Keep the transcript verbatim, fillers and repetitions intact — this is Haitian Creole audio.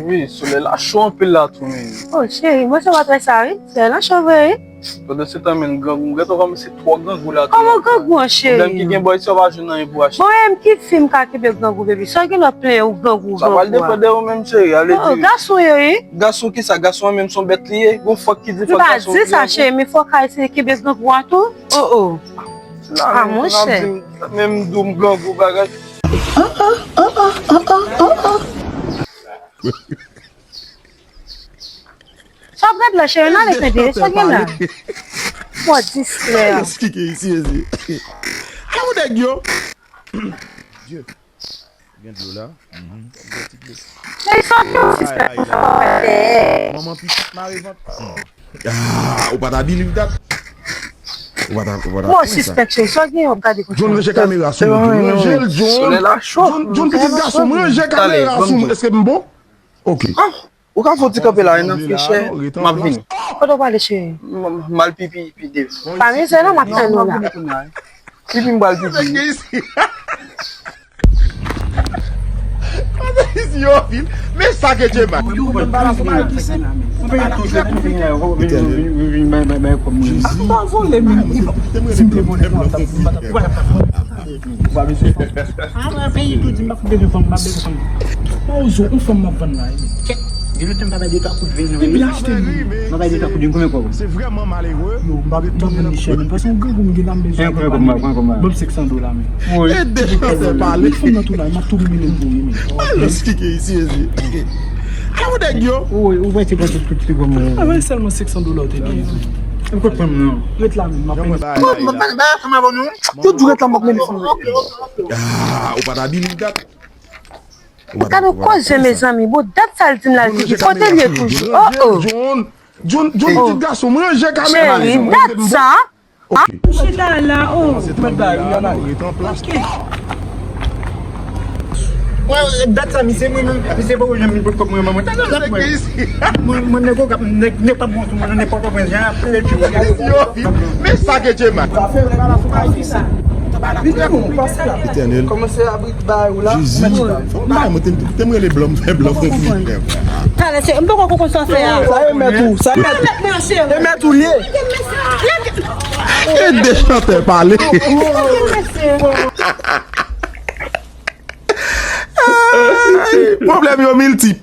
Wi, solèy la cho anpil la tou, men. Oh, cheri, mwen se pa trè sa, wi. Solèy la cho vre, wi. Pandan se tan, men, grangou, gentan kòmanse twò grangou la tou. Kòman grangou an, cheri? Pwoblèm ki gen bò isi, yo pa jwenn anyen pou achte. Bon, e m ki fi m ka kenbe grangou, baby? Sa gen lòt plen ou grangou, grangou a. Sa pral depann de ou menm, cheri, ale di. Oh, gason yo, wi. Gason ki sa? Gason an menm se yon bèt li ye. Gon fòk ki di fòk gason. M pa di sa, cheri, men fòk a eseye kenbe grangou a tou. Oh, oh. Ah, monchè. Menm dou m grangou bagay. Sa w ap gad la, cheri, n ale tande, sa gen la. Mò distrè. Explike isi, isi. Ayo nèg yo. Dye. Gen dlo la. Mhm. Gen ti dlo. Men sa gen yon sispèk sa pa fè. Manman pitit mare vant. Ah, ou pa ta believe that. Ou pa ta, ou pa ta. Mwen sispèk, cheri, sa gen yon gade konsa. John, ranje kamera sou mwen, John. Ranje l, John. Solèy la cho. John, John, pitit gason, mwen ranje kamera sou mwen. Èske m bon? Ok. Ah, ou ka fè ti kanpe la, nan fichè, m ap vini. Kote w prale, cheri? M, m al pipi, pi devan. Pa mizè non, m ap tann ou la. Pipi m pral pipi. Isi yo vin. Men sa ke Dye bay. Etènèl. Jezi. Mwen ozo, yon fanm m ap vann la, wi. Kèt, gen lontan m pa bay de twa kout vin, non. Epi l achte li. M pa bay de twa kout vin, konbyen kòb? Se vrèman malere. Yo, m pa, m pa vann li chè, men paske yon grangou m gen la, m bezwen. Konbyen kòb, konbyen kòb? Ban m senk san dola, men. Ede chantè pale. Met fanm nan tou la, m ap tou mennen l pou li, men. Alò, explike isi, isi. Ayo nèg yo. Ou, ou wè se pran tout, tout, tout kòb mwen. A, bay sèlman senk san dola ou te gen. M konprann, non. Ret la, men, m ap mennen. Yo, mwen bay la. Tout jou ret la, m ap mennen fanm nan. Ah, ou pa ta believe that. Gade yon koze, mezanmi. Bon, dat sa l di m la, l di ki kote l ye toujou. Oh, oh. John, John, John, pitit gason, mwen ranje kamera. Cheri, dat sa. Ok. Ou chita la, oh. Mwen, dat sa, misye, mwen, mwen, misye poko janm vin pot kòb mwen, mwen, mwen, mwen, mwen, nèg, nèg, nèg pa bon sou mwen, nèg Pòtoprens, jan ap lè di. Yo, men sa ke Dye bay. Etènèl. Kòmanse abri bay ou la. Jezi. Fò bay mwen te, te m rele blan, m fè blan konfizyon. Talè, se, m poko konprann sa w fè a. Sa e mèt ou, sa e mèt. E mèt ou li ye. Ede chantè pale. Pwoblèm yo miltip.